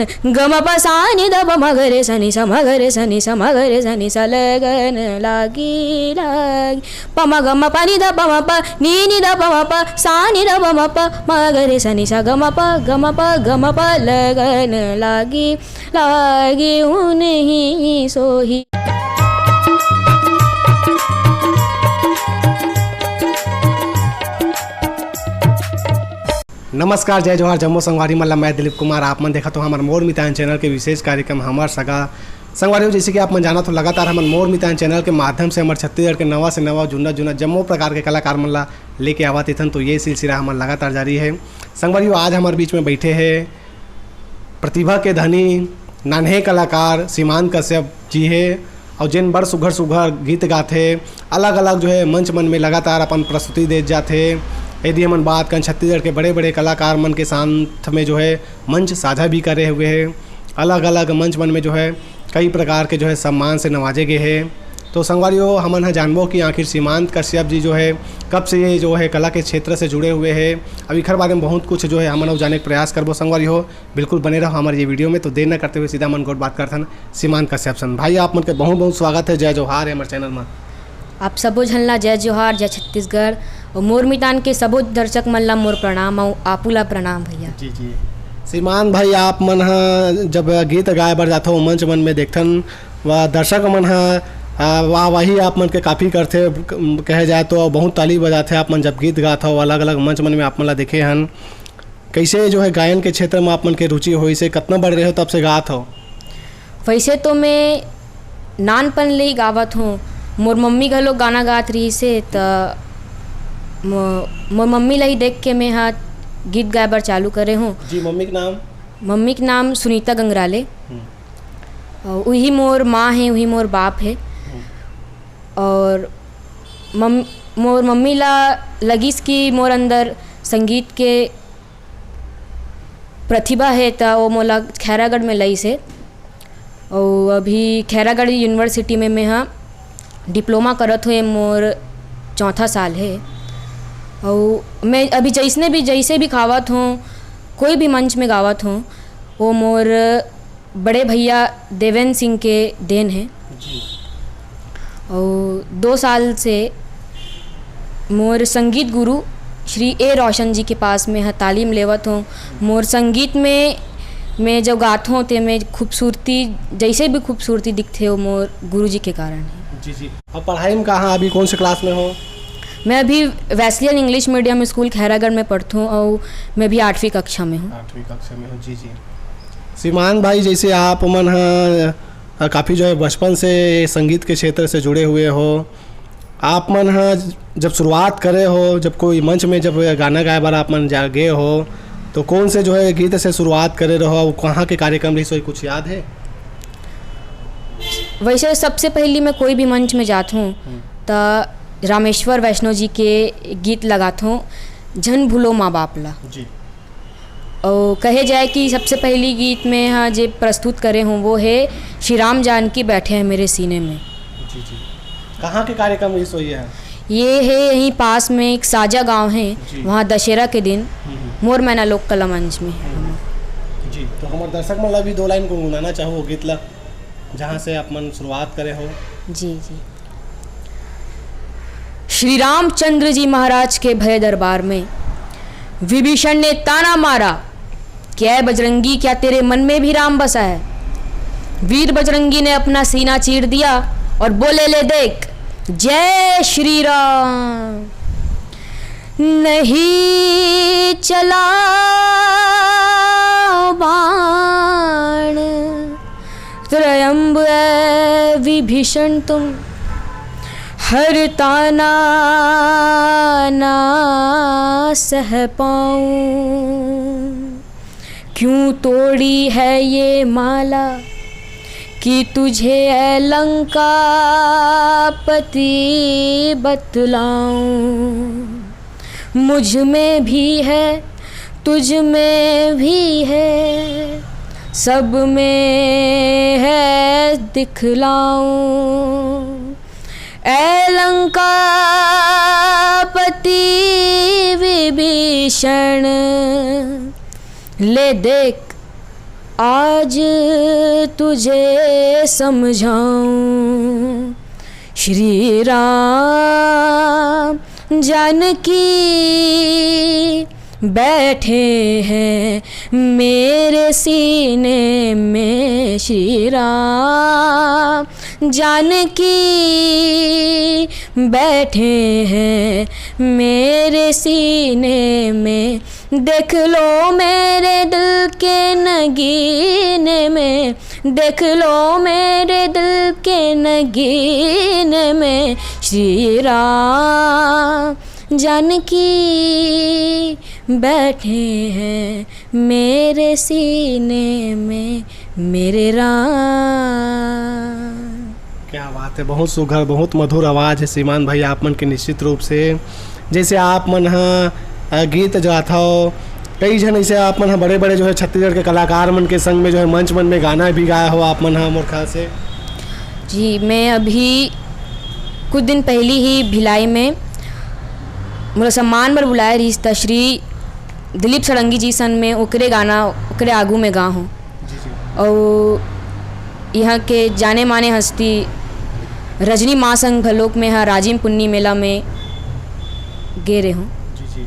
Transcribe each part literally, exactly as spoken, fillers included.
ग म प सा नि ध प म ग रे सा नि सा, म ग रे सा नि सा, म ग रे सा नि सा, लगन लागी लागी। प म ग म प नि ध प म प, नि नि ध प म प, सा नि ध प म प, म ग रे सा नि सा, ग म प, ग म प, ग म प, लगन लागी लागी, उनही सोही। नमस्कार, जय जोहार, जम्मो संगवारी मन ला मैं दिलीप कुमार। आप मन देखत हो हमर मोर मितान चैनल के विशेष कार्यक्रम हमर सगा। संगवारी हो, जैसे कि आप मन जानत हो, लगातार हमन मोर मितान चैनल के माध्यम से हमर छत्तीसगढ़ के नवा से नवा, जुन्ना जुन्ना जम्मो प्रकार के कलाकार मन ला लेके आवत इथन, तो ये सिलसिला हमर लगातार जारी है। संगवारी हो, आज हमर बीच में बैठे हैं प्रतिभा के धनी नान्हे कलाकार सीमांत कश्यप जी हे, अउ जेन बड़ सुघर सुघर गीत गाथे, अलग-अलग जो है मंच मन में लगातार अपन प्रस्तुति देत जाथे। यदि हमन बात करन छत्तीसगढ़ के बड़े-बड़े कलाकार मन के साथ में जो है मंच साझा भी करे हुए हे, अलग-अलग मंच मन में जो है कई प्रकार के जो है सम्मान से नवाजे गए हे। तो संगवारी हो, हमन ह जानबो कि आखिर सीमांत कश्यप जी जो है कब से ये जो है कला के क्षेत्र से जुड़े हुए हे। अब इखर बारे में बहुत कुछ जो है हमन अउ जाने के प्रयास करबो संगवारी हो। बिल्कुल बने रहो हमारे ये वीडियो में। तो देर न करते हुए सीधा मन गोठ बात करथन सीमांत कश्यप सन। भाई, आप मन के बहुत बहुत स्वागत है। जय जोहार है हमारे चैनल में। आप सबो झन ला जय जोहार, जय छत्तीसगढ़। और मोर मितान के सबो दर्शक मन ला मोर प्रणाम, अउ आपू ला प्रणाम भैया। जी जी। सीमांत भाई, आप मन ह जब गीत गाए बर जाथो मंच मन में देखथन, वा दर्शक मन ह आ, वाहवाही आप मन के काफ़ी करथे, क-, कहे जाए तो बहुत ताली बजाथे आप मन जब गीत गात हो, अलग अलग मंच मन में आप मन ला देखे हन। कैसे जो है गायन के क्षेत्र में आप मन के रुचि होइस हे, कतना बड़े रहे हो तब से गात हो? वैसे तो मैं नानपन ले ही गावत हूँ। मोर मम्मी घलो गाना गात रहिस हे, त मो-, मोर मम्मी ला ही देख के मैं हा गीत गाए बर चालू करे हूँ। जी, मम्मी के नाम? मम्मी के नाम सुनीता गंगराले। हम्म। अउ उही मोर माँ हे, उही मोर बाप हे। हम्म। और मम-, मोर मम्मी ला लगिस कि मोर अंदर संगीत के प्रतिभा हे, त वो मोला खैरागढ़ में लइस हे। अउ अभी खैरागढ़ यूनिवर्सिटी में मैं हा डिप्लोमा करत हूँ, ये मोर चौथा साल हे। अउ मैं अभी जैसने भी, जैसे भी गावत हूँ, कोई भी मंच में गावत हूँ, वो मोर बड़े भैया देवेंद्र सिंह के देन हे। जी। अउ दो साल से मोर संगीत गुरु श्री ए रोशन जी के पास में ह तालीम लेवत हूँ। मोर संगीत में मैं जब गात हूँ, ते में खूबसूरती, जैसे भी खूबसूरती दिखथे, वो मोर गुरु जी के कारण है। जी जी। अब पढ़ाई में कहाँ, अभी कौन से क्लास में हो? मैं अभी Wesleyan English medium school Khairagarh में पढ़त हूँ और मैं अभी आठवीं कक्षा में हूँ। आठवीं कक्षा में हो, जी जी। सीमांत भाई, जैसे आप मन ह, अ, काफ़ी जो है बचपन से संगीत के क्षेत्र से जुड़े हुए हो, आप मन ह जब शुरुआत करे हो, जब कोई मंच में जब गाना गाए बर आप मन जा गे हो, तो कौन से जो है गीत से शुरुआत करे रहो, अउ कहाँ के कार्यक्रम रहिस होही, कुछ याद है? वैसे सबसे पहली मैं कोई भी मंच में जात हूँ, हम्म। त रामेश्वर वैष्णव जी के गीत लगात हूँ, झन भूलो माँ बाप ला। जी। और कहे जाए कि सबसे पहली गीत मैं हाँ जे प्रस्तुत करे हूँ, वो है श्री राम जानकी बैठे हैं मेरे सीने में। जी जी। कहाँ के कार्यक्रम रहिस होही है? ये है यहीं पास में एक साजा गांव है, जी। वहाँ दशहरा के दिन हम्म, हम्म। मोर मैना लोक कला मंच में है। हम्म। जी, तो हमारे दर्शक मन ला भी दो लाइन गुनगुनाना चाहो वो गीत ला, जहाँ से आप मन शुरुआत करे हो। जी जी। श्री रामचंद्र जी महाराज के भय दरबार में विभीषण ने ताना मारा कि "ऐ बजरंगी, क्या तेरे मन में भी राम बसा है?" वीर बजरंगी ने अपना सीना चीर दिया और बोले, "ले देख, जय श्री राम।" नहीं चलाओ बाण त्रयंब ऐ विभीषण तुम, हर ताना ना सह पाऊं। क्यों तोड़ी है ये माला कि तुझे ऐ लंकापति बतलाऊं। मुझ में भी है, तुझ में भी है, सब में है दिखलाऊं। ऐ लंकापति विभीषण, ले देख, आज तुझे समझाऊं श्री राम, जानकी बैठे हैं मेरे सीने में श्री राम, जानकी बैठे हैं मेरे सीने में। देख लो मेरे दिल के नगीने में, देख लो मेरे दिल के नगीने में श्री राम, जानकी बैठे हैं मेरे सीने में मेरे राम। क्या बात है, बहुत सुघर, बहुत मधुर आवाज़ है श्रीमान भाई आप मन के। निश्चित रूप से जैसे आप मन ह अ, गीत गाथव, कई झन ऐसे आप मन ह बड़े-बड़े जो है छत्तीसगढ़ के कलाकार मन के संग में जो है मंच मन में गाना भी गाए हो आप मन ह, मोर ख्याल से। जी, मैं अभी कुछ दिन पहली ही भिलाई में मोला सम्मान बर बुलाए रहिस त श्री दिलीप षडंगी जी सन में ओकरे गाना, ओकरे आगू में गा हूँ। जी, जी। अउ यहाँ के जाने माने हस्ती रजनी माँ संग घलोक में हा राजिम पुन्नी मेला में गे रहे हूँ। जी, जी।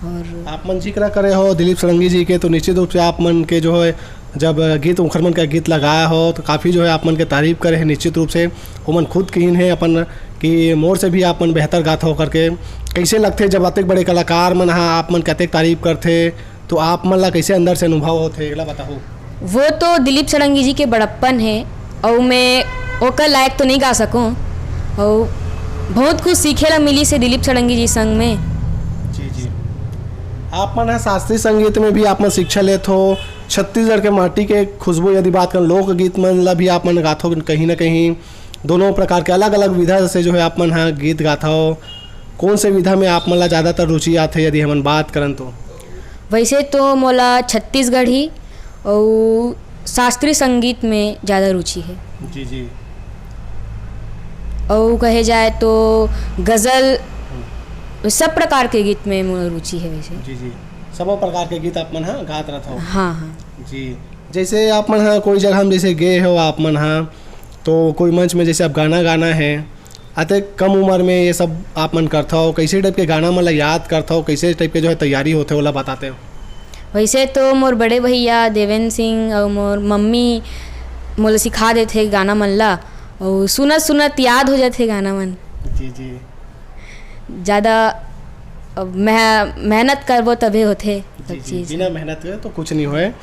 और आप मन जिक्र करे हो दिलीप षडंगी जी के, तो निश्चित रूप से आप मन के जो है, जब गीत उखर मन का गीत लगाया हो, तो काफ़ी जो है आप मन के तारीफ करे हैं। निश्चित रूप से ओमन खुद कहिन है अपन कि मोर से भी आप मन बेहतर गात हो करके। कैसे लगथे जब अतेक बड़े कलाकार मन हा आप मन के अतेक तारीफ करथे, तो आप मन ला कैसे अंदर से अनुभव होथे, एला बताहू। वो तो दिलीप षडंगी जी के बड़प्पन है, और मैं ओकर लायक तो नहीं गा सकूँ। और बहुत कुछ सीखे ला मिली से दिलीप षडंगी जी संग में। जी, जी। आप मन ह शास्त्रीय संगीत में भी आप मन शिक्षा लेत हो, छत्तीसगढ़ के माटी के खुशबू यदि बात करन, लोकगीत मन ला भी आप मन गाथो कहीं ना कहीं, दोनों प्रकार के अलग-अलग विधा से जो है आप मन ह गीत गाथो। कौन से विधा में आप मन ला ज़्यादातर रुचि आथे यदि हमन बात करन तो? वैसे तो मोला छत्तीसगढ़ी अउ शास्त्रीय संगीत में ज़्यादा रुचि है। जी, जी। अउ कहे जाए तो गज़ल, हम्म। सब प्रकार के गीत में मोर रुचि है वैसे। जी, जी। सबो प्रकार के गीत आप मन ह गात रहत हव। हाँ, हाँ। जी। जैसे आप मन ह कोई जगह में जैसे गे हो आप मन ह, तो कोई मंच में जैसे आप गाना गाना है, अतेक कम उम्र में ये सब आप मन करथव, कैसे टाइप के गाना मन ला याद करथव, कैसे टाइप के जो है तैयारी होथे, ओला बताते हो? वैसे तो मोर बड़े भैया देवेंद्र सिंह अउ मोर मम्मी मोला सिखा देथे गाना मन ला, अउ सुनत सुनत याद हो जाथे गाना मन। जी, जी। ज़्यादा, अब मेह-, मेहनत करबो तभे होथे सब जी, जी, चीज़। बिना मेहनत के तो कुछ नहीं होए।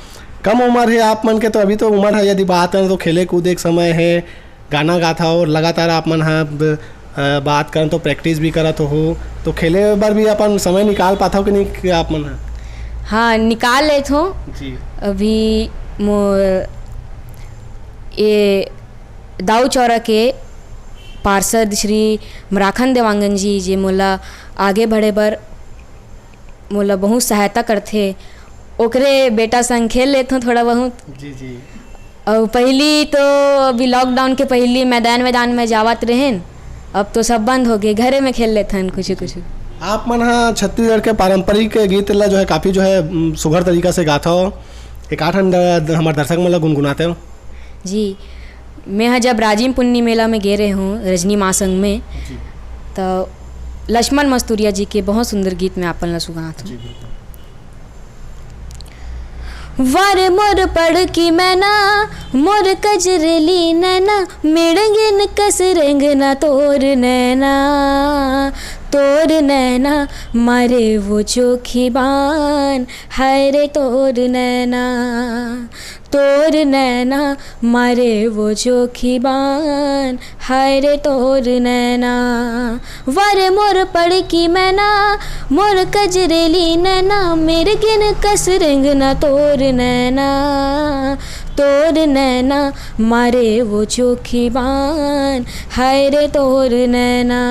कम उम्र है आप मन के, तो अभी तो उम्र है, यदि बात करें तो खेले कूदे के समय है, गाना गाथा हो, लगातार आप मन ह ब-, अ, बात करन तो प्रैक्टिस भी करत हो, तो खेले बर भी अपन समय निकाल पाथव कि नहीं आप मन ह? हाँ, निकाल लेत हो। जी। अभी मोर ये दाऊ चौरा के पार्षद श्री मराखन देवांगन जी, जे मोला आगे बढ़े बर मोला बहुत सहायता करथे, ओकरे बेटा संग खेल लेथों थोड़ा बहुत। जी, जी। अउ पहली तो अभी लॉकडाउन के पहली मैदान, मैदान में जावत रहेन, अब तो सब बंद हो गए, घरे में खेल लेथन कुछ, कुछ। आप मन ह छत्तीसगढ़ के पारंपरिक गीत ला जो है काफ़ी जो है, उम, सुघर तरीका से गाथव। एक आठ ठन द-, द-, हमर दर्शक मन ला गुनगुनाते हो। जी, मैं ह जब राजिम पुन्नी मेला में गे रहे हूँ रजनी माँ संग में, जी। तो लक्ष्मण मस्तुरिया जी के बहुत सुंदर गीत मैं आपन ला सुनात हूँ। जी, बिल्कुल। वर मोर पड़ की मैना, मोर कजरेली नैना, मिड़ंगिन कस रेंगना तोर नैना, तोर नैना, मारे वो चोखी बान, हाय रे तोर नैना, तोर नैना, मारे वो चोखी बान, हाय रे तोर नैना। वर मोर पड़ की मैना, मोर कजरेली नैना, मिरगिन कस रेंगना तोर नैना, तोर नैना, मारे वो चोखी बान, हाय रे तोर नैना।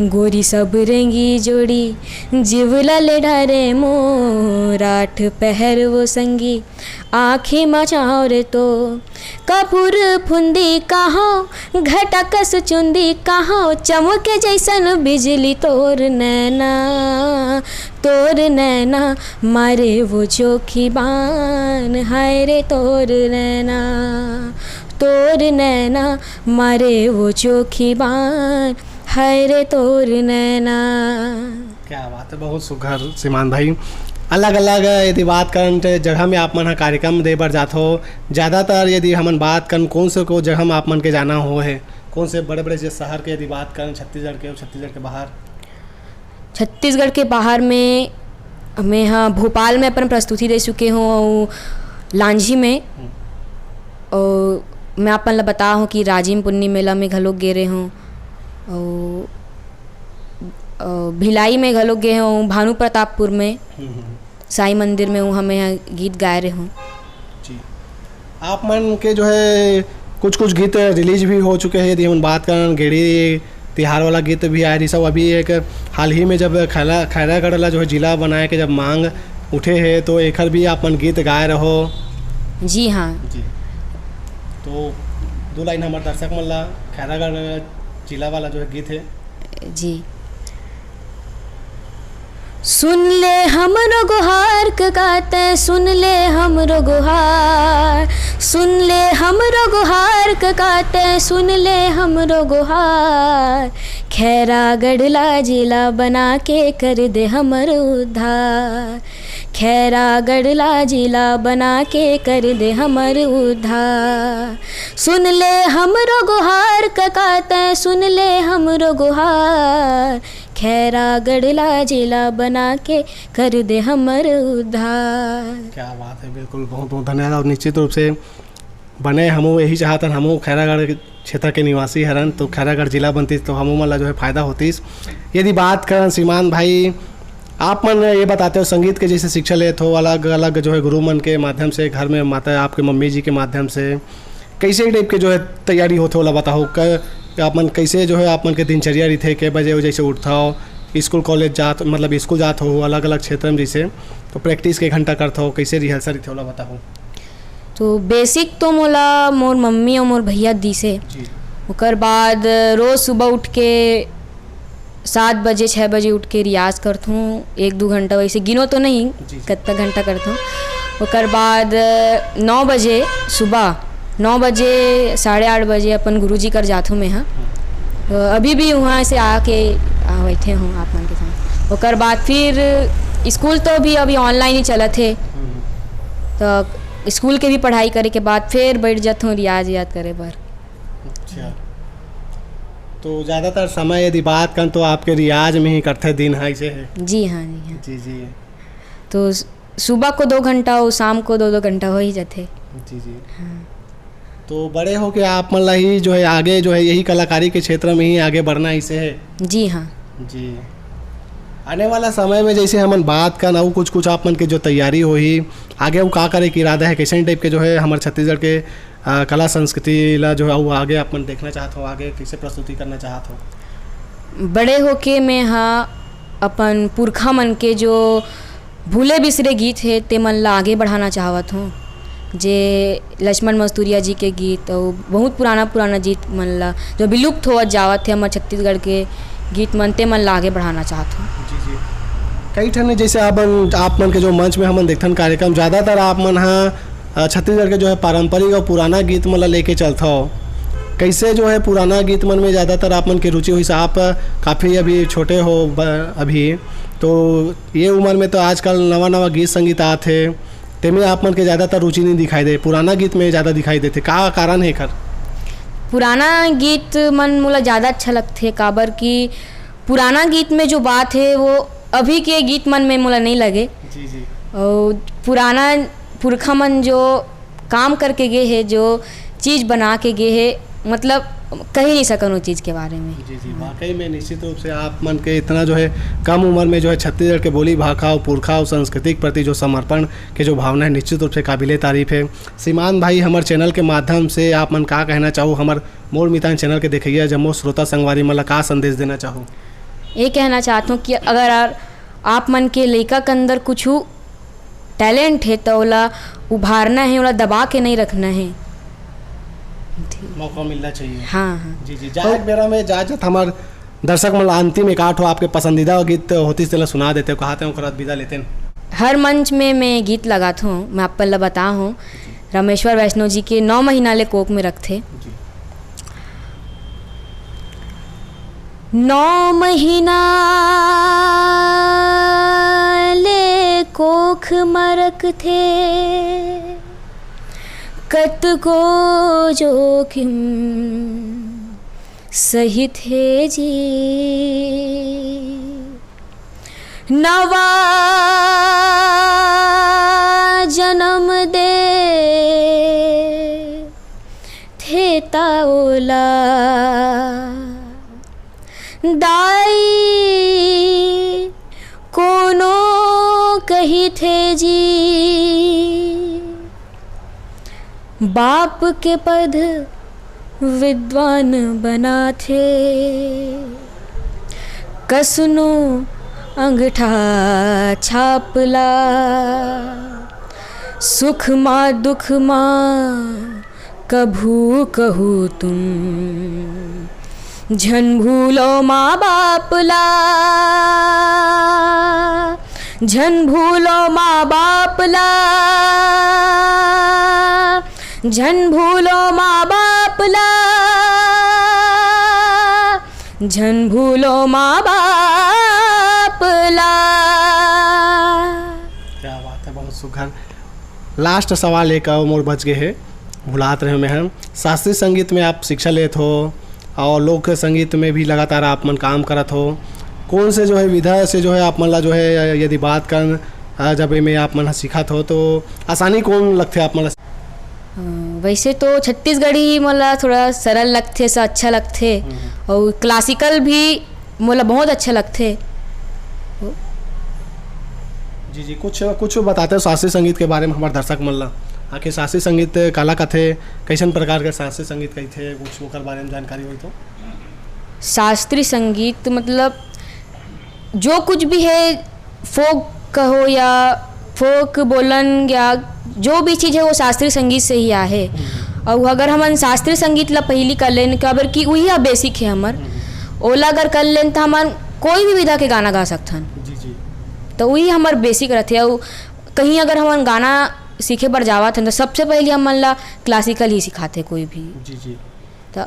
गोरी सब रेंगी जोड़ी, जीव ला ले डारे मोर, आठ पहर वो संगी, आँखी मा चाँव रे तो। कपूर फुंदी कहाँ, घटा कस चुंदी कहाँ, चमके जैसन बिजली तोर नैना, तोर नैना, मारे वो चोखी बान, हाय रे तोर नैना, तोर नैना, मारे वो चोखी बान, हाय रे तोर नैना। क्या बात है, बहुत सुघर श्रीमान भाई। अलग-अलग यदि बात करन ते जगह में आप मन ह कार्यक्रम दे बर जाथो, ज़्यादातर यदि हमन बात करन, कौन से को जगह में आप मन के जाना हो है, कौन से बड़े-बड़े जे शहर के यदि बात करन, छत्तीसगढ़ के, छत्तीसगढ़ के बाहर? छत्तीसगढ़ के बाहर में मैं ह भोपाल में अपन प्रस्तुति दे चुके हूँ अउ लांझी में। हम्म। अउ मैं आप मन ला बता हूँ कि राजिम पुन्नी मेला में घलोक गे रहे हूँ। अउ, अउ भिलाई में घलोक गे हूँ, भानु प्रतापपुर में, हम्म, हम्म। साईं मंदिर में, उहाँ मैं ह गीत गाए रहे हूँ। जी। आप मन के जो है कुछ-कुछ गीत रिलीज भी हो चुके हैं। यदि हमन बात करन, गेड़ी तिहार वाला गीत भी आए रहिस, अउ अभी एक हाल ही में जब खैला-, खैरागढ़ ला जो है जिला बनाए के जब मांग उठे हे, तो एखर भी आप मन गीत गाए रहो। जी हाँ। जी। तो दो लाइन हमर दर्शक मन ला खैरागढ़ जिला वाला जो है गीत है। जी। सुन ले हमरो गुहार कका तैं, सुन ले हमरो गुहार, सुन ले हमरो गुहार कका तैं, सुन ले हमरो गुहार। खैरागढ़ ला जिला बना के कर दे हमर उद्धार, खैरागढ़ ला जिला बना के कर दे हमर उद्धार। सुन ले हमरो गुहार कका तैं, सुन ले हमरो गुहार, खैरागढ़ ला जिला बना के कर दे हमर उद्धार। क्या बात है, बिल्कुल, बहुत बहुत धन्यवाद। और निश्चित रूप से बने हमू यही चाहतन, हमू खैरागढ़ क्षेत्र के निवासी हरन, तो खैरागढ़ जिला बनतीस तो हमू मन ला जो है फायदा होतीस। यदि बात करन श्रीमान भाई, आप मन ये बताते हो संगीत के जैसे शिक्षा लेत हो अलग अलग जो है गुरु मन के माध्यम से, घर में माता आपके मम्मी जी के माध्यम से, कैसे टाइप के जो है तैयारी होथे ओला बताओ। क-, आप मन कैसे जो है आप मन के दिनचर्या रहिथे, के बजे जैसे उठथव, स्कूल कॉलेज जात मतलब स्कूल जात हो अलग अलग क्षेत्र में जैसे, तो प्रैक्टिस के घंटा करथव, कैसे रिहर्सल रहिथे ओला बताओ। तो बेसिक तो मोला मोर मम्मी अउ मोर भैया दिसे। जी। ओकर बाद रोज सुबह उठ के सात बजे, छः बजे उठ के रियाज करथूँ, एक दू घंटा, वैसे गिनो तो नहीं जी, जी। कत्ता घंटा करथूँ। ओकर बाद नौ बजे सुबह, नौ बजे, साढ़े आठ बजे अपन गुरुजी कर जाथूँ मैं ह। हम्म। तो अभी भी वहाँ से आके आ, बैठे हूँ आप मन के साथ। ओकर बाद फिर स्कूल तो भी अभी ऑनलाइन ही चलत हे। हम्म। तो स्कूल के भी पढ़ाई करे के बाद फिर बैठ जाथूँ रियाज याद करे बर। अच्छा, तो ज़्यादातर समय यदि बात करन तो आपके रियाज में ही कटथे दिन है, ऐसे है? जी हाँ, जी हाँ। जी, जी। तो स-, सुबह को दो घंटा और शाम को दो दो घंटा हो ही जाथे। जी, जी। हाँ। तो बड़े होके आप मन ला ही जो है आगे जो है यही कलाकारी के क्षेत्र में ही आगे बढ़ना ऐसे है? जी हाँ। जी। आने वाला समय में जैसे हमन बात करन अउ कुछ कुछ आप मन के जो तैयारी होही, आगे अउ का करे के इरादा है, कैसन टाइप के जो है हमर छत्तीसगढ़ के अ, कला संस्कृति ला जो है अउ आगे आप मन देखना चाहत हो, आगे कैसे प्रस्तुति करना चाहत हो? बड़े होके मैं ह अपन पुरखा मन के जो भूले बिसरे गीत हे ते मन ला आगे बढ़ाना चाहत हूँ। जे लक्ष्मण मस्तुरिया जी के गीत अउ बहुत पुराना पुराना गीत मन ला जो विलुप्त होवत जावत हे हमर छत्तीसगढ़ के गीत मन, ते मन ला आगे बढ़ाना चाहत हूँ। जी, जी। कई ठन जैसे आप मन, आप मन के जो मंच में हमन देखथन कार्यक्रम, ज़्यादातर आप मन ह अ, छत्तीसगढ़ के जो है पारंपरिक और पुराना गीत मन ला लेके चलथव। कैसे जो है पुराना गीत मन में ज़्यादातर आप मन के रुचि होइस? आप काफ़ी अभी छोटे हो ब-, अभी, तो ये उम्र में तो आजकल नवा नवा गीत संगीत आत हे, तेमे आप मन के ज़्यादातर रुचि नहीं दिखाई दे, पुराना गीत में ज़्यादा दिखाई देथे। का कारण है एखर? पुराना गीत मन मोला ज़्यादा अच्छा लगथे, काबर कि पुराना गीत में जो बात है वो अभी के गीत मन में मोला नहीं लगे। जी, जी। और पुराना पुरखा मन जो काम करके गे हे, जो चीज़ बना के गे हे, मतलब कही नहीं सकन वो चीज़ के बारे में। जी, जी, वाकई में निश्चित रूप से आप मन के इतना जो है कम उम्र में जो है छत्तीसगढ़ के बोली भाखा और पुरखा और संस्कृति के प्रति जो समर्पण के जो भावना है निश्चित रूप से काबिले तारीफ है। श्रीमान भाई, हमर चैनल के माध्यम से आप मन का कहना चाहो, हमर मोर मितान चैनल के देखइया जम्मो श्रोता संगवारी मन ला का संदेश देना चाहो? ये कहना चाहत हूँ कि अगर आ-, आप मन के लइका के अंदर कुछु टैलेंट हे, त ओला उभारना हे, ओला दबा के नहीं रखना हे। ठीक। मौका मिलना चाहिए। हाँ, हाँ। जी, जी। जाए बेरा में, जाए जात हमार दर्शक मन ला अंतिम एक आठ हो आपके पसंदीदा गीत होतिस, तेला सुना देते हो, कहाते हैं, ओकर बाद विदा लेते हैं। हर मंच में मैं गीत लगात हूँ, मैं आप मन ला बता हूँ, रामेश्वर वैष्णव जी के नौ महीना ले कोख में रखथे। जी। नौ महीना ले कोख म रखथे, कतको जोखिम सहित हे जी। नवा जनम दे थे ता ओला दाई कोनो कहिथे जी। बाप के पद विद्वान बनाथे, कसनो अंगठा छापला। सुख मा दुख मा कभू कहू तुम, झन भूलो माँ बाप ला, झन भूलो माँ बाप ला, झन भूलो माँ बाप ला, झन भूलो माँ बाप ला। क्या बात है, बहुत सुघर। लास्ट सवाल एक अउ मोर बच गए हे, भुलात रहे मैं हम। शास्त्रीय संगीत में आप शिक्षा लेत हो और लोक संगीत में भी लगातार आप मन काम करत हो, कौन से जो है विधा से जो है आप मन ला जो है, यदि बात करन, अ, जब एमे आप मन ह सीखत हो तो आसानी कौन लगथे आप मन ला? अ, वैसे तो छत्तीसगढ़ी मोला थोड़ा सरल लगथे, सा अच्छा लगथे, हम्म। और क्लासिकल भी मोला बहुत अच्छा लगथे। जी, जी, कुछ, कुछ बताते हो शास्त्रीय संगीत के बारे में हमारे दर्शक मन ला, आखिर शास्त्रीय संगीत काला कथे, कैसन प्रकार के शास्त्रीय संगीत कहिथे, कुछ ओकर बारे में जानकारी होई तो? शास्त्रीय संगीत मतलब जो कुछ भी है, फोक कहो या फोक बोलन या जो भी चीज़ है, वो शास्त्रीय संगीत से ही आहे। और अगर हमन शास्त्रीय संगीत ला पहली कर लेन, काबर कि उही ह बेसिक है हमर, ओला अगर कर लेन, त हमन कोई भी विधा के गाना गा सकथन। जी, जी। तो उही हमर बेसिक रथे। और कहीं अगर हमन गाना सीखे बर जावत हन, तो सबसे पहले हमन ला क्लासिकल ही सिखाथे कोई भी। जी, जी। तो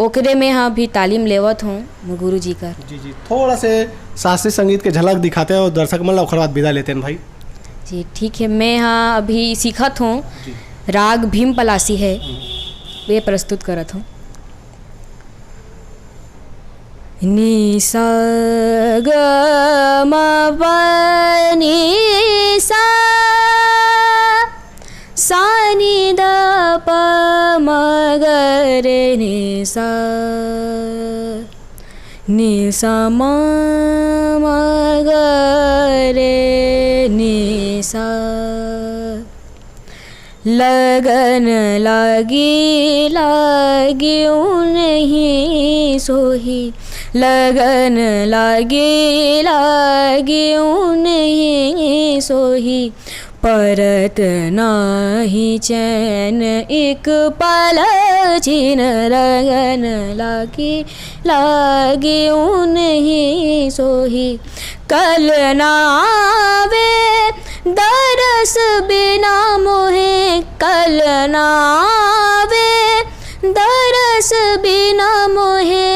ओकरे में ह अभी तालीम लेवत हूँ गुरु जी कर। जी, जी। थोड़ा से शास्त्रीय संगीत के झलक दिखाते हैं और दर्शक मन ला, ओकर बाद विदा लेते हैं भाई। जी, ठीक है। मैं ह अभी सीखत हूँ। जी। राग भीम पलासी है, हम्म। ये प्रस्तुत करत हूँ। नि सा ग म प नि सा, सा नि द प म ग रे नि सा, नि सा म म ग रे नि सा। लगन लागी लागी उनही सोही, लगन लागी लागी उनही सोही। परत नाही चैन एक पल छिन, लगन लागी लागी उनही सोही। कल ना आवे दरस बिना मोहे, कल ना आवे दरस बिना मोहे।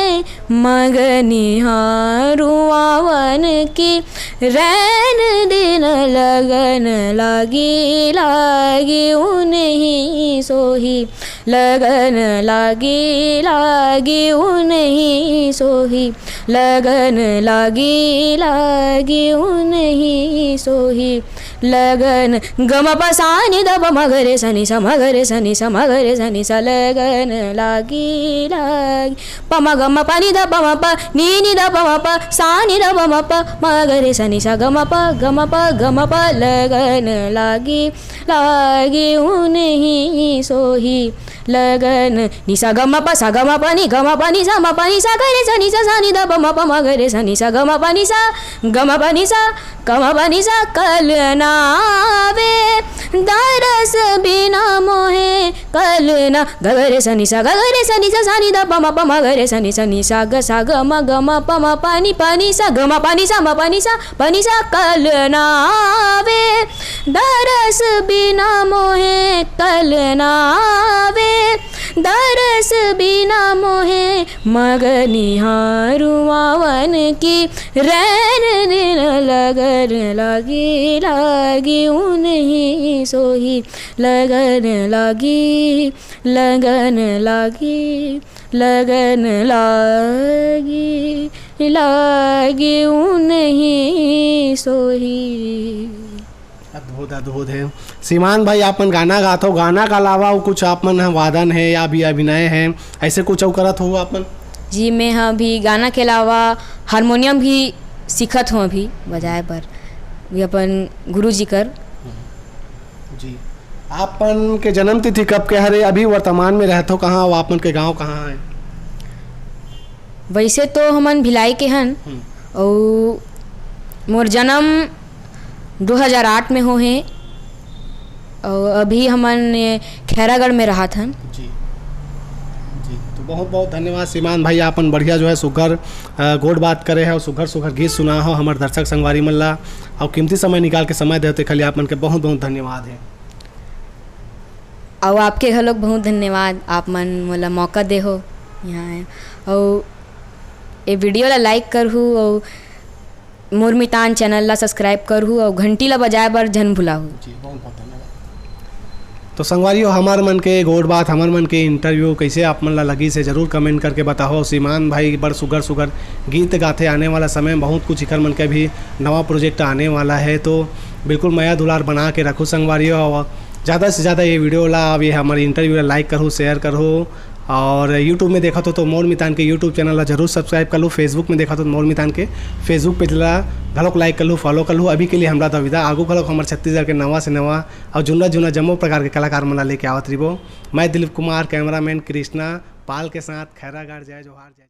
मग निहारूं आवन की रैन दिन, लगन लागी लागी उनही सोही। लगन लागी लागी उनही सोही, लगन लागी लागी उनही सोही। लगन ग म प सा नि द प म ग रे सा नि सा, म ग रे सा नि सा, म ग रे सा नि सा, लगन लागी लागी। प म ग म प नि द प म प, नि नि द प म प, सा नि द प म प, म ग रे सा नि सा, ग म प, ग म प, ग म प, लगन लागी लागी उनही सोही। लगन, नि सा ग म प सा ग म प नि ग म प नि सा म प नि सा ग रे सा नि सा सा नि ध प म प म ग रे सा नि सा ग म प नि सा, ग म प नि सा, ग म प नि सा। कल ना आवे दरस बिना मोहे, कल ना। ग ग रे सा नि सा, ग ग रे सा नि सा सा नि ध प म प म ग रे सा नि सा नि सा ग सा ग म ग म प म प नि प नि सा ग म प नि सा म प नि सा प नि सा। कल ना आवे दरस बिना मोहे, कल ना आवे दरस बिना मोहे। मग निहारू आवन की रैन दिन, लगन लागी लागी उनही सोही। लगन लागी, लगन लागी, लगन लागी लागी उनही सोही। अद्भुत, अद्भुत है। सीमान भाई, आपन गाना गाथो, गाना के अलावा अउ कुछ आपमन ह वादन है या भी अभिनय है, ऐसे कुछ अउ करत हो आपमन? जी, मैं ह अभी गाना के अलावा हारमोनियम भी सीखत हूँ अभी बजाए बर, भी अपन गुरु जी कर। जी, आपमन के जन्म तिथि कब के हरे, अभी वर्तमान में रहथो कहाँ अउ आपमन के गांव कहाँ है? वैसे तो हमन भिलाई के हन, हम्म। अउ मोर जन्म दो हज़ार आठ में हो हे, अउ अभी हमन खैरागढ़ में रहत हन। जी, जी, तो बहुत बहुत धन्यवाद सीमान भाई, आपन बढ़िया जो है सुघर, अ, गोठ बात करे हो, सुघर सुघर गीत सुना हो हमर दर्शक संगवारी मन ला, अउ कीमती समय निकाल के समय दे हो, तेखर लिए आपमन के बहुत बहुत धन्यवाद है। अउ आपके घलोक बहुत धन्यवाद, आप मन मोला मौका दे हो यहाँ आए। अउ ये video ला like करहू, अउ मोर मितान channel ला subscribe करहू, अउ घंटी ला बजाए बर झन भुलाहू। जी, बहुत बहुत धन्यवाद। तो संगवारी हो, हमर मन के गोठ बात, हमर मन के interview कैसे आप मन ला लगिस हे, जरूर comment करके बताहो। सीमान भाई बड़ सुघर सुघर गीत गाथे, आने वाला समय में बहुत कुछ इकर मन के भी नवा project आने वाला है, तो बिल्कुल मया दुलार बना के रखो संगवारी हो। अउ ज़्यादा से ज़्यादा ये video ला, अब ये हमर interview ला like करहू, share करहू, अउ YouTube में देखत हो तो मोर मितान के YouTube channel ला जरूर subscribe कर लू, Facebook में देखत हो तो मोर मितान के Facebook page ला घलोक like कर लू, follow कर लू। अभी के लिए हमला तो विदा, आगू घलोक हमर छत्तीसगढ़ के नवा से नवा अउ जुन्ना जुन्ना जम्मो प्रकार के कलाकार मन ला लेके आवत रहिबो। मैं दिलीप कुमार, cameraman कृष्णा पाल के साथ खैरागढ़। जय जोहार, जय